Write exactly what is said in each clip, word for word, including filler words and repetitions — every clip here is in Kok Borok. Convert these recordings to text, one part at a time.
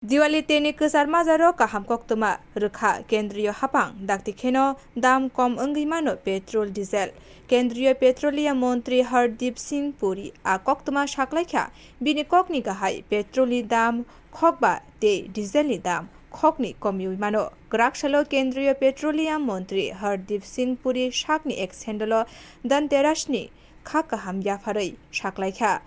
Diwali tei ni kwchar majaro kaham koktwma rwkha kendriyo haphang, dakti kheno dam kom wngwi mano petrol, diesel. Kendriyo Petroleum Montri Hardeep Singh Puri a koktwma saklaikha, bini kokni gahai petrol ni dam khokba tei diesel ni dam khokni komiwi mano. Kwrak salo Kendriyo Petroleum Montri Hardeep Singh Puri sakni ek sendolo Dhanteras ni kha kaham yapharwi saklaikha.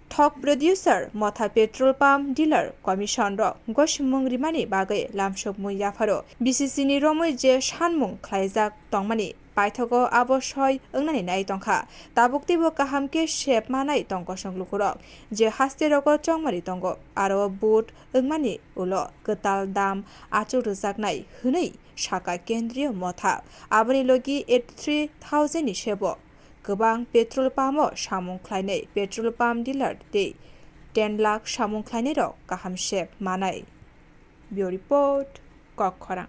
Thok producer motha petrol pump dealer commission rok gosimung rimani bagwi lamsokmung yapharo. B C C ni romwi je sanmung khlaijak tongmani paithogo abo soi wngnani nai tongkha. Tabuk teibo kaham khe sep manai tong kosong lukurok, je haste rogo chongmari tongo, aro vote wngmani ulo kwtal dam achuk rwjaknai hwnwi sakha kendriyo motha. Aboni logi eighty three thousand ni sebo kwbang petrol pump o samung khlainai petrol pump dealer tei ten lakh samung khlainairok kaham sep manai. Bureau Report, Kokkhorang.